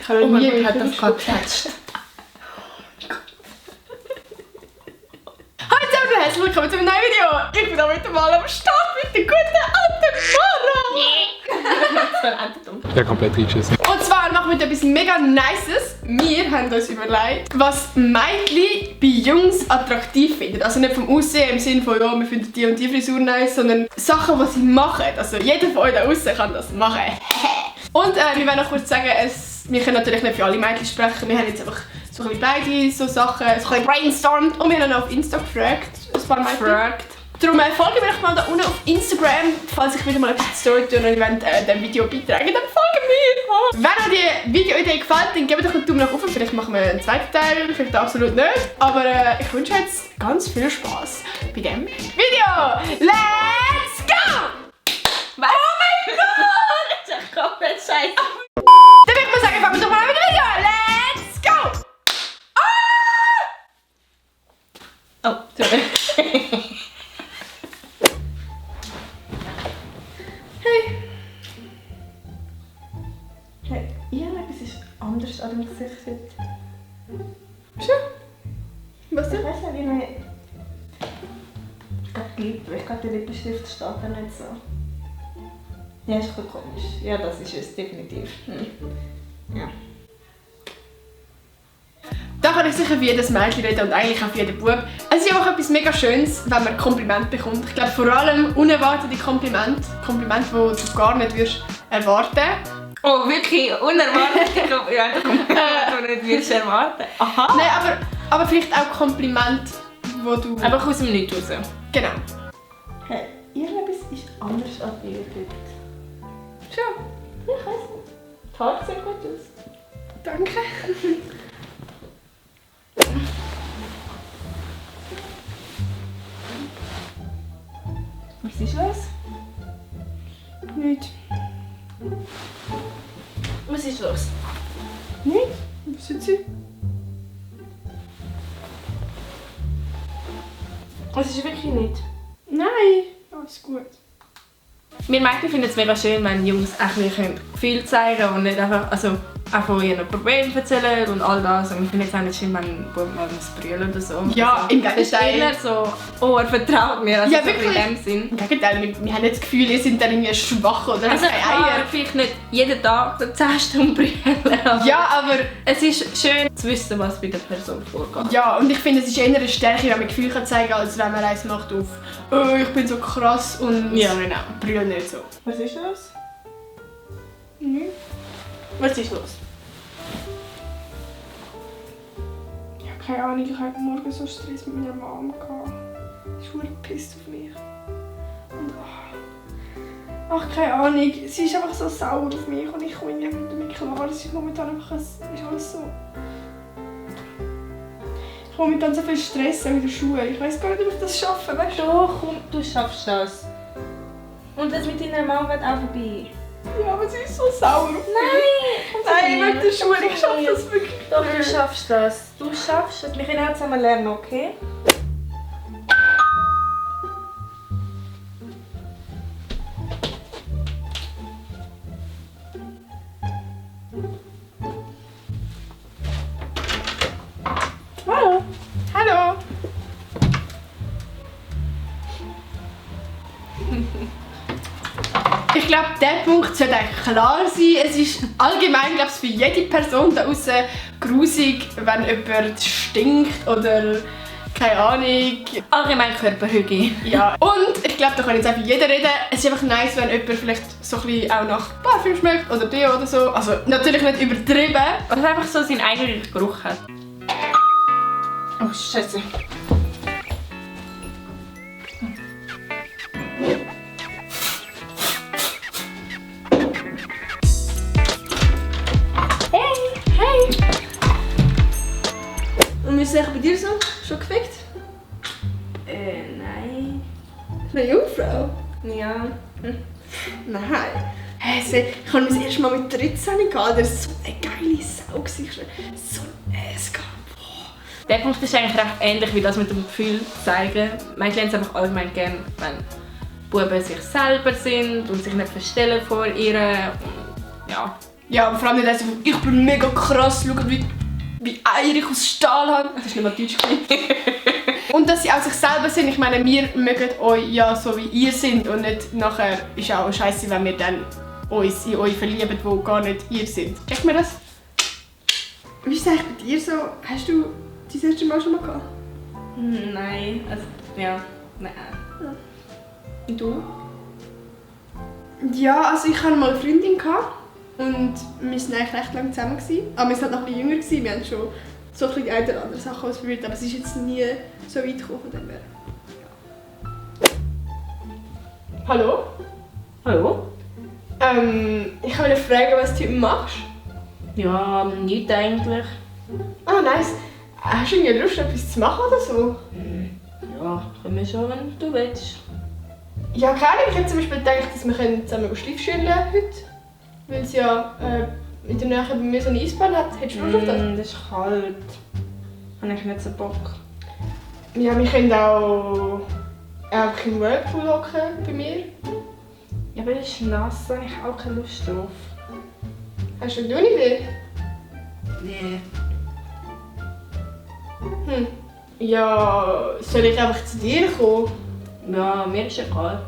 Ich habe nie hat das geplatzt. Hallo zusammen, herzlich willkommen zu einem neuen Video. Ich bin heute mal am Start mit der guten alten Mara. Ja, komplett reingeschissen. Und zwar machen wir etwas mega Nices. Wir haben uns überlegt, was Mädchen bei Jungs attraktiv finden. Also nicht vom Aussehen im Sinne von, ja, wir finden die und die Frisur nice, sondern Sachen, die sie machen. Also jeder von euch da draussen kann das machen. Und wir wollen noch kurz sagen, wir können natürlich nicht für alle Mädchen sprechen. Wir haben jetzt einfach so ein bisschen beide so Sachen, so ein bisschen brainstormt. Und wir haben auch auf Insta gefragt, ein paar Mädchen. Darum folgt mir mal da unten auf Instagram, falls ich wieder mal etwas Story tue und ihr wollt dem Video beitragen, dann folgt mir! Wenn euch die Videoidee gefällt, dann gebt doch einen Daumen nach oben. Vielleicht machen wir einen zweiten Teil, vielleicht absolut nicht. Aber ich wünsche euch jetzt ganz viel Spaß bei dem Video. Let's go! Was? Oh mein Gott! Das ist echt komplett scheiße. Dann würde ich mal sagen, fangen wir doch mal an mit dem Video. Let's go! Ah! Oh, sorry. Irgendetwas ist anders an dem Gesicht heute. Schon? Was denn? Ich weiß nicht, wie man... Ich glaube, der Lippenstift steht da nicht so. Ja, ist gut komisch. Ja, das ist es, definitiv. Ja. Da kann ich sicher für jedes Mädchen reden und eigentlich auch für jeden Bub. Es ist auch etwas mega Schönes, wenn man Komplimente bekommt. Ich glaube vor allem unerwartete Komplimente, die du gar nicht erwarten würdest. Oh, wirklich unerwartet. Ja, Komplimente, die du nicht erwarten. Aha. Nein, aber vielleicht auch Komplimente, wo du... Einfach aus dem Nichts raus. Genau. Hey, irgendetwas ist anders als ihr heute. Schon? Ich weiß nicht. Die Haare sehen gut aus. Danke. Was ist los? Nichts. Was ist los? Nichts? Was sind sie? Es ist wirklich nicht. Nein. Alles gut. Wir Mädchen finden es mega schön, wenn Jungs auch Gefühle zeigen können und nicht einfach, auch von ihren Problemen erzählen und all das. Und wir finden es auch nicht schön, wenn Buben mal brüllen oder so. Ja, im Es ist Gegenteil. eher so, oh, er vertraut mir, also Ja, so in wirklich. dem Sinn. Im Gegenteil, wir haben nicht das Gefühl, ihr seid dann irgendwie schwach oder Also keine klar, Eier. vielleicht nicht jeden Tag so 10 Stunden brüllen. Ja, aber... Es ist schön zu wissen, was bei der Person vorgeht. Ja, und ich finde, es ist eher eine Stärke, wenn man Gefühle zeigen kann, als wenn man eins macht auf «Oh, ich bin so krass» und Ja, genau. brüllt nicht so. Was ist los? Was ist los? Ich habe keine Ahnung, ich hatte morgen so Stress mit meiner Mom. Sie ist verdammt gepisst auf mich. Und ach, keine Ahnung, sie ist einfach so sauer auf mich und ich komme irgendwie nicht damit klar. Es ist momentan einfach ist alles so... Ich habe momentan so viel Stress auch in der Schule. Ich weiß gar nicht, ob ich das schaffe, weißt du? Doch, komm, du schaffst das. Und das mit deiner Mama wird auch vorbei. Ja, aber sie ist so sauer auf mich. Nein, Nein, mit der Schule, ich schaffe das wirklich Doch, du nicht. schaffst das. Du schaffst es. Wir können auch zusammen lernen, okay? Hallo. Hallo. Ich glaube, der Punkt sollte eigentlich klar sein. Es ist allgemein, glaube ich, für jede Person da draußen grusig, wenn jemand stinkt oder keine Ahnung. Allgemein Körperhygiene. Ja. Und ich glaube, da kann jetzt auch für jeden reden. Es ist einfach nice, wenn jemand vielleicht so ein bisschen auch nach Parfüm schmeckt oder Deo oder so. Also natürlich nicht übertrieben. Also einfach so seinen eigenen Geruch hat. Oh Scheiße. Hey! Und wie ist es bei dir so? Schon gefickt? Nein. Eine Jungfrau? Ja. Nein. Hey, ich habe das erste Mal mit 13 gehabt. Das war so eine geile Sau. So ein Ass gehabt. Der Punkt ist eigentlich recht ähnlich wie das mit dem Gefühl zeigen. Mädchen lernen es einfach allgemein gerne, wenn Buben sich selber sind und sich nicht verstellen vor ihr. Und ja, Ja, und vor allem nicht also, ich bin mega krass, schaut wie Eier ich aus Stahl habe. Das ist nicht mal Deutsch. Und dass sie auch sich selber sind. Ich meine, wir mögen euch ja so wie ihr sind und nicht nachher ist auch scheiße, wenn wir dann uns in euch verlieben, die gar nicht ihr sind. Checkt mir das? Wie ist es eigentlich bei dir so? Hast du das erste Mal schon mal gehabt? Nein, also ja, nein. Und du? Ja, also ich hatte mal eine Freundin und wir waren eigentlich recht lange zusammen. Aber wir waren halt noch ein bisschen jünger, wir haben schon so ein bisschen die eine oder andere Sachen ausprobiert, aber es ist jetzt nie so weit gekommen von dem her. Hallo? Hallo? Ich wollte fragen, was du heute machst. Ja, nichts eigentlich. Ah, nice. Hast du irgendwie Lust, etwas zu machen oder so? Ja, können wir schon, wenn du willst. Ja, keine Ahnung. Ich hätte zum Beispiel gedacht, dass wir zusammen Schleifschülen heute. Weil es ja in der Nähe bei mir so eine Eisbahn hat. Hättest du Lust auf das? Das ist kalt. Habe ich nicht so Bock. Ja, wir können auch einfach im Whirlpool hocken bei mir. Ja, aber es ist nass, da habe ich auch keine Lust drauf. Hast du eine Idee? Nee. Ja, soll ich einfach zu dir kommen? Ja, mir ist egal.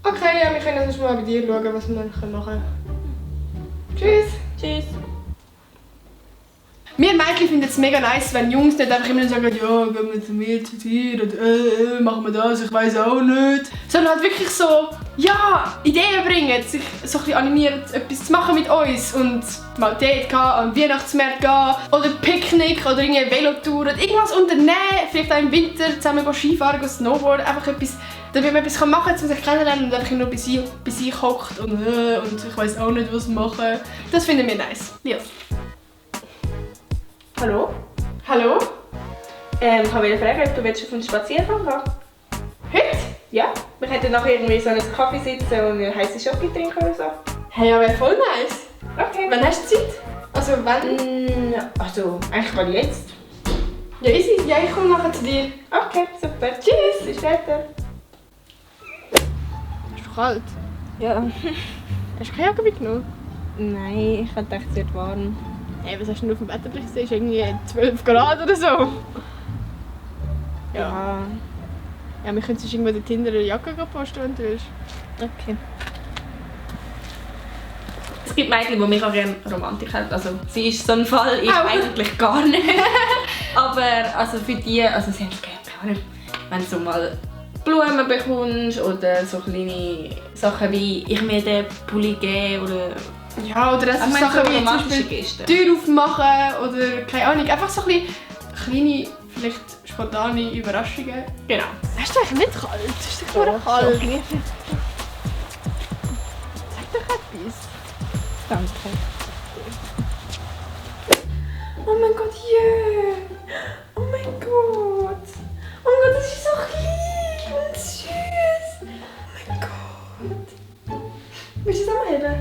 Okay, ja, wir können sonst mal bei dir schauen, was wir machen können. Tschüss! Tschüss. Wir Mädchen finden es mega nice, wenn Jungs nicht einfach immer sagen, ja, gehen wir zu mir, zu dir oder machen wir das, ich weiß auch nicht. Sondern halt wirklich so, ja, Ideen bringen, sich so ein bisschen animieren, etwas zu machen mit uns und mal Date gehen, an den Weihnachtsmarkt gehen oder Picknick oder eine Velotour oder irgendwas unternehmen, vielleicht auch im Winter zusammen Skifahren, Snowboard, einfach etwas, damit man etwas machen kann, um sich kennenzulernen und einfach nur bei sich hockt und ich weiß auch nicht, was machen. Das finden wir nice. Ja. Hallo? Hallo? Ich wollte fragen, ob du auf einen Spaziergang gehen Heute? Ja. Wir hätten nachher irgendwie so einen Kaffee sitzen und eine heiße Schoki trinken oder so. Hey, ja, wäre voll nice. Okay. Wann hast du Zeit? Also wann? Also, eigentlich mal jetzt. Ja, easy. Ja, ich komme nachher zu dir. Okay, super. Tschüss. Bis später. Ist du kalt? Ja. Hast du keine Jacke mitgenommen? Nein, ich dachte, es wird warm. Hey, was hast du denn auf dem Wetterbericht gesehen? Ist irgendwie 12 Grad oder so? Ja. Ja, wir können sonst irgendwo dort hinter eine Jacke posten, wenn du willst. Okay. Es gibt Mädchen, die mich auch gerne Romantik haben. Also, sie ist so ein Fall, ich eigentlich gar nicht. Aber also für die, also sie haben gerne, wenn du so mal Blumen bekommst oder so kleine Sachen wie ich mir den Pulli geben oder... Ja, oder das Sachen wie zum Beispiel Geste. Tür aufmachen oder keine Ahnung. Einfach so ein bisschen kleine, vielleicht spontane Überraschungen. Genau. Hast du eigentlich nicht kalt? Ist doch nur kalt. Sag doch etwas. Danke. Oh mein Gott, yeah! Oh mein Gott! Oh mein Gott, das ist so klein und süß! Oh mein Gott! Willst du es auch mal heben?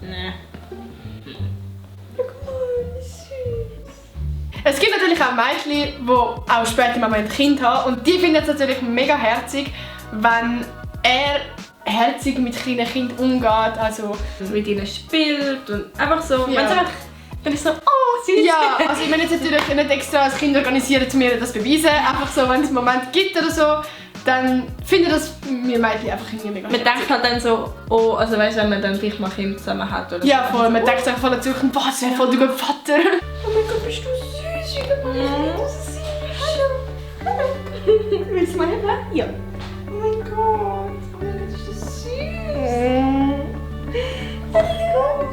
Nein. Guck mal, wie süß! Es gibt natürlich auch Mädchen, die auch später mal ein Kind haben und die finden es natürlich mega herzig, wenn er herzig mit kleinen Kindern umgeht, also Mit ihnen spielt und einfach so. Ja. Dann ist so, oh, süß. ja, also ich meine jetzt natürlich nicht extra als Kind organisieren, um mir das zu beweisen, einfach so, wenn es einen Moment gibt oder so, dann finde ich das mir Mädchen einfach irgendwie mega Man herzig. denkt halt dann so, oh, also weißt du, wenn man dann vielleicht mal Kinder zusammen hat oder Ja, so. voll. Man so, denkt sich voll dazu, was wäre voll der gute Vater. Oh mein Gott, bist du süß, wie du mal süß. Hallo. Willst du mal hin? Ja. Oh mein Gott. Oh mein Gott, ist das süß. Hallo.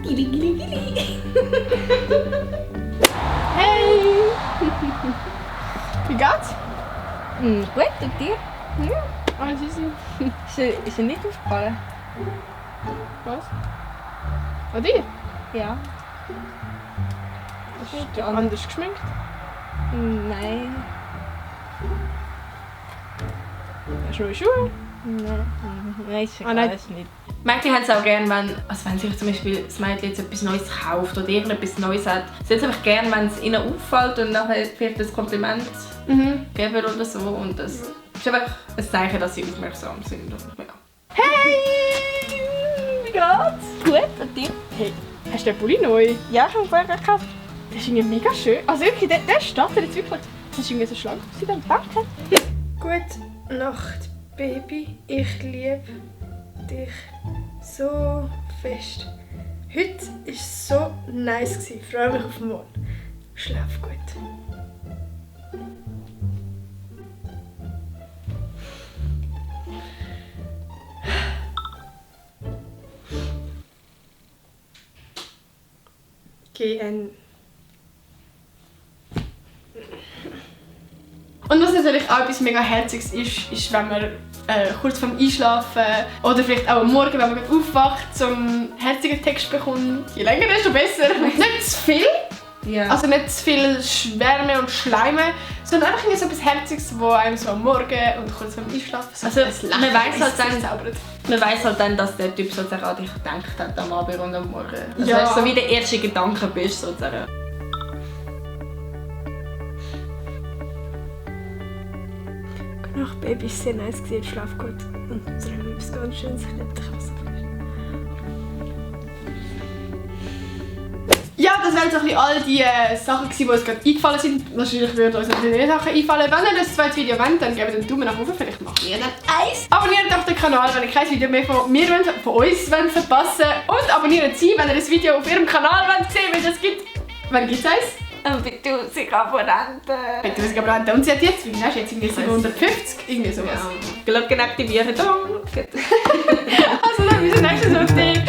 Gili, gili, gili. Hey. Wie geht's? Gut, und dir? Ja. Alles easy. Ist er nicht aufgefallen? Was? An dir? Ja. Hast du anders geschminkt? Nein. Hast du neue Schuhe? Nein, ist Ah, nein. ist nicht. Mädchen haben es auch gerne, wenn sich zum Beispiel das Mädchen jetzt etwas Neues kauft oder irgendetwas Neues hat. Sie haben es einfach gerne, wenn es ihnen auffällt und nachher vielleicht ein Kompliment geben oder so. Und das ist einfach ein Zeichen, dass sie aufmerksam sind. Und, ja. Hey! Wie geht's? Gut, und dir? Hey, hast du den Pulli neu? Ja, ich habe ihn vorher gekauft. Das ist irgendwie mega schön. Also wirklich, der steht da jetzt wirklich. Das ist irgendwie so schlank. Danke. Gute Nacht, Baby. Ich liebe dich so fest. Heute war es so nice. Ich freue mich auf morgen. Schlaf gut. GN. Und was natürlich auch etwas mega Herziges ist, wenn man kurz vorm Einschlafen oder vielleicht auch am Morgen, wenn man aufwacht, so einen herzigen Text bekommt. Je länger, desto besser. Nicht zu viel. Ja. Also nicht zu viel Schwärme und Schleime, sondern einfach so etwas Herziges, das einem so am Morgen und kurz vorm Einschlafen so also man weiss halt dann, dass der Typ sozusagen an dich gedacht hat am Abend und am Morgen. Also ja. so wie der erste Gedanke bist sozusagen. Gute Nacht, Baby. Es war sehr nice. Schlaf gut. Und träume etwas ganz Schönes. Ich liebe dich so viel. Ja, das waren so ein bisschen all die Sachen, die uns gerade eingefallen sind. Wahrscheinlich würden uns natürlich mehr Sachen einfallen. Wenn ihr das zweite Video wollt, dann gebt einen Daumen nach oben. Vielleicht machen wir dann eins. Abonniert doch den Kanal, wenn ihr kein Video mehr von mir wollt, von uns verpassen wollt. Und abonniert sie, wenn ihr das Video auf ihrem Kanal sehen wollt, weil es gibt... Wann gibt es eins? Bei 1000 Abonnenten. Bei 1000 Abonnenten. Und sie hat jetzt, wie hast du jetzt irgendwie 750? Irgendwie sowas. Ja. Glocken aktivieren. Also dann bis zum nächsten Mal auf dich.